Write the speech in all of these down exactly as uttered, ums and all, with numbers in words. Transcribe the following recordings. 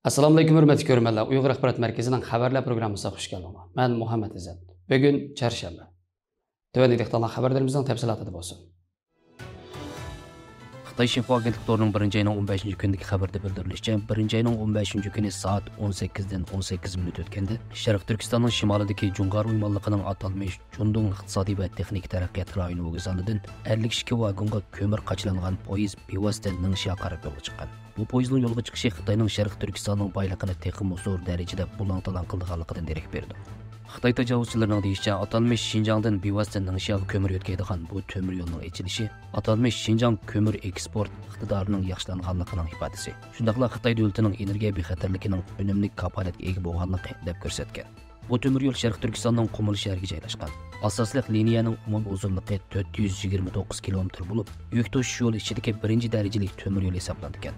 ئەسسالامۇئەلەيكۇم، ھۆرمەتلىك كۆرۈرمەنلەر. ئۇيغۇر ئاخبارات مەركىزىنىڭ خەۋەرلەر پروگراممىسىغا خۇش كەلدىڭلار. مەن مۇھەممەد ئىززەت. بۈگۈن چارشەنبە. تۆۋەندىكى دېھقانلار خەۋەرلىرىمىزنىڭ تەپسىلاتىدا بولسۇن. خىتاي شىنخۇا ئاگېنتلىق تورىنىڭ بىرىنچى ئاينىڭ ئون بەشىنچى كۈنىدىكى خەۋىرىدە بىلدۈرۈلۈشىچە، بىرىنچى ئاينىڭ ئون بەشىنچى كۈنى سائەت ئون سەككىزدىن ئون سەككىز مىنۇت ئۆتكەندە، شەرقىي تۈركىستاننىڭ شىمالىدىكى جۇڭغار ئويمانلىقىنىڭ ئاتالمىش جۇندۇڭ ئىقتىسادىي ۋە تېخنىكا تەرەققىيات رايونى ۋوگزالىدىن ئەللىك ئىككى ۋاگونغا كۆمۈر قاچىلانغان پويىز بىۋاسىتە نىڭشيا قاراپ يولغا چىققان. بۇ پويىزنىڭ يولغا چىقىشى خىتاينىڭ شەرقىي تۈركىستاننىڭ بايلىقىنى تېخىمۇ زور دەرىجىدە بۇلاڭ-تالاڭ قىلىدىغانلىقىدىن دېرەك بېرىدۇ. خىتاي تاجاۋۇزچىلىرىنىڭ دېيىشىچە، ئاتالمىش شىنجاڭدىن بىۋاسىتە نىڭشياغا كۆمۈر يۆتكەيدىغان بۇ تۆمۈر يولنىڭ ئېچىلىشى ئاتالمىش شىنجاڭ كۆمۈر ئېكسپورت ئىقتىدارىنىڭ ياخشىلانغانلىقىنىڭ ئىپادىسى، شۇنداقلا خىتاي دۆلىتىنىڭ ئېنېرگىيە بىخەتەرلىكىنىڭ ئۈنۈملۈك كاپالەتكە ئىگە بولغانلىقى، دەپ كۆرسەتكەن. بۇ تۆمۈر يول شەرقىي تۈركىستاننىڭ قۇمۇل شەھىرىگە جايلاشقان. ئاساسلىق لىنىيەنىڭ ئومۇمىي ئۇزۇنلۇقى تۆت يۈز يىگىرمە توققۇز كىلومېتىر بولۇپ، يۈك توشۇش يولى ئىچىدىكى بىرىنچى دەرىجىلىك تۆمۈر يول ھېسابلىنىدىكەن.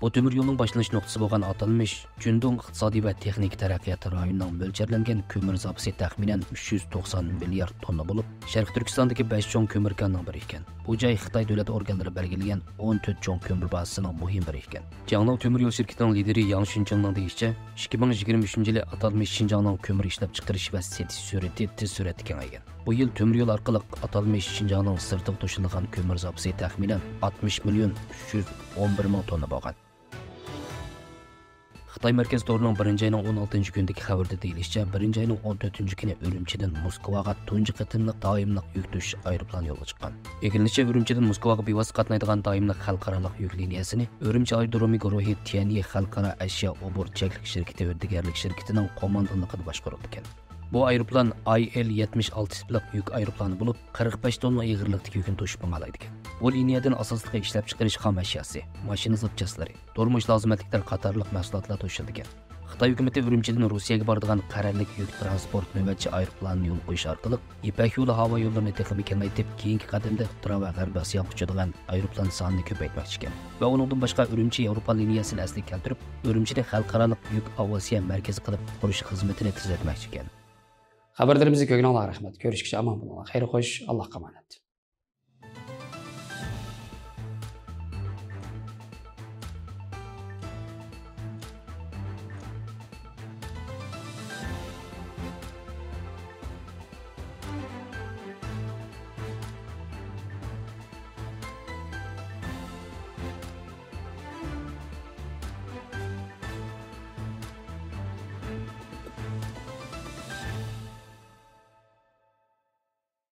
بۇ تۆمۈر يولنىڭ باشلىنىش نۇقتىسى بولغان ئاتالمىش جۇندۇڭ ئىقتىسادىي ۋە تېخنىكا تەرەققىيات رايونىنىڭ مۆلچەرلەنگەن كۆمۈر زاپىسى تەخمىنەن ئۈچ يۈز توقسان مىليارد توننا بولۇپ، شەرقىي تۈركىستاندىكى بەش چوڭ كۆمۈر كانىنىڭ بىرى ئىكەن. بۇ جاي خىتاي دۆلەت ئورگانلىرى بەلگىلىگەن ئون تۆت چوڭ كۆمۈر بازىسىنىڭ مۇھىم بىرى ئىكەن. جياڭناۋ تۆمۈر يول شىركىتىنىڭ لىدىرى ياڭ شۇنچىڭنىڭ دېيىشىچە، ئىككى مىڭ يىگىرمە ئۈچىنچى يىلى ئاتالمىش شىنجاڭنىڭ كۆمۈر ئىشلەپچىقىرىش ۋە سېتىش سۈرئىتى تېز سۈرئەتتە كېڭەيگەن. بۇ يىل تۆمۈر يول ئارقىلىق ئاتالمىش شىنجاڭنىڭ سىرتىغا توشۇلىدىغان كۆمۈر زاپىسى تەخمىنەن ئاتمىش مىليون ئۈچ يۈز ئون بىر مىڭ توننا بولغان. خىتاي مەركەزىي تورىنىڭ بىرىنچى ئاينىڭ ئون ئالتىنچى كۈنىدىكى خەۋىرىدە دېيىلىشىچە، بىرىنچى ئاينىڭ ئون تۆتىنچى كۈنى ئۈرۈمچىدىن موسكۋاغا تۇنجى قېتىملىق دائىملىق يۈك توشۇش ئايروپىلانى يولغا چىققان. ئىگىلىنىشىچە، ئۈرۈمچىدىن موسكۋاغا بىۋاسىتە قاتنايدىغان دائىملىق خەلقئارالىق يۈك لىنىيەسىنى ئۈرۈمچى ئايرودرومى گۇرۇھى تيەنيى خەلقئارا ئەشيا ئوبور چەكلىك شىركىتى ھۆددىگەرلىك شىركىتىنىڭ قوماندانلىقىدا باشقۇرىدىكەن. بۇ ئايروپىلان ئاي ئېل يەتمىش ئالتە تىپلىق يۈك ئايروپىلانى بولۇپ، قىرىق بەش توننا ئېغىرلىقتىكى يۈكنى توشۇپ ماڭالايدىكەن. بۇ لىنىيەدىن ئاساسلىقى ئىشلەپچىقىرىش خام ئەشياسى، ماشىنا زاپچاسلىرى، تۇرمۇش لازىمەتلىكلىرى قاتارلىق مەھسۇلاتلار توشۇلىدىكەن. خىتاي ھۆكۈمىتى ئۈرۈمچىدىن روسىيەگە بارىدىغان قەرەللىك يۈك تىرانسپورت نۆۋەتچى ئايروپىلانىنى يولغا قويۇش ئارقىلىق، يىپەك يولى ھاۋا يوللىرىنى تېخىمۇ كېڭەيتىپ، كېيىنكى قەدەمدە ئوتتۇرا ۋە غەربىي ئاسىياغا ئۇچىدىغان ئايروپىلان سانىنى كۆپەيتمەكچىكەن. ۋە ئۇنىڭدىن باشقا، ئۈرۈمچى ياۋروپا لىنىيەسىنى ئەسلىگە كەلتۈرۈپ، ئۈرۈمچىنى خەلقئارالىق يۈك ئاۋىئاتسىيە مەركىزى قىلىپ قۇرۇش خىزمىتىنى تېزلەتمەكچىكەن. خەۋەرلىرىمىزنى كۆرگىنىڭلارغا رەھمەت. كۆرۈشكىچە ئامان بولۇڭلار. خەير خوش، ئاللاھقا ئامانەت.